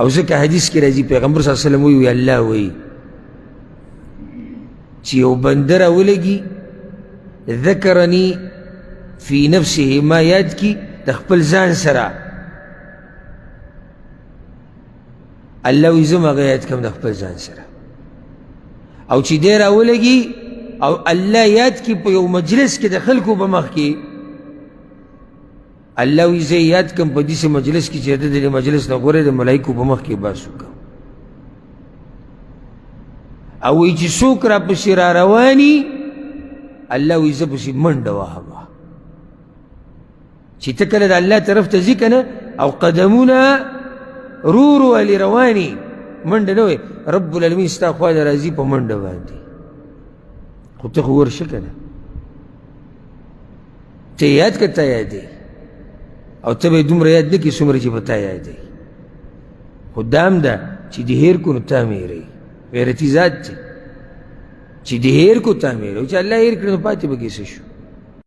او ځکه حدیث کې راځي، پیغمبر صلی الله علیه وسلم وایي، الله وایي چې یو بنده راولګي، ذکرني فی نفسه، ما یاد کی د خپل ځان سره، الله وایي زه هم هغه یاد کړم د خپل ځان سره. او چې دی راولګي او الله یاد کی په یو مجلس کې د خلکو په مخ کې، الله وایي زه یاد کړم په داسې مجلس کې چې د دې مجلس نه غوره د ملایکو په مخ کې بحث وکړم. او وایي چې څوک راپسې را رواني، الله وایي زه پسې منډه وهم. چې ته کله د الله طرف ته ځي که نه، او قدمونه رو رو الې رواني، منډه نه وي، رب العالمین ستا خوا له راځي په منډه باندې. خو ته خو ورشه که نه، ته یاد که تا یادې، او ته به یې دومره یاد نه کړې څومره چې به تا یادې. خو دا هم ده چې دې هېر کړو نو تا هم هېروي، غیرتي ذات دی چې دې هېر کړو تا هم هېروي، چې الله هېر کړي نو پاتې به کې څه شو؟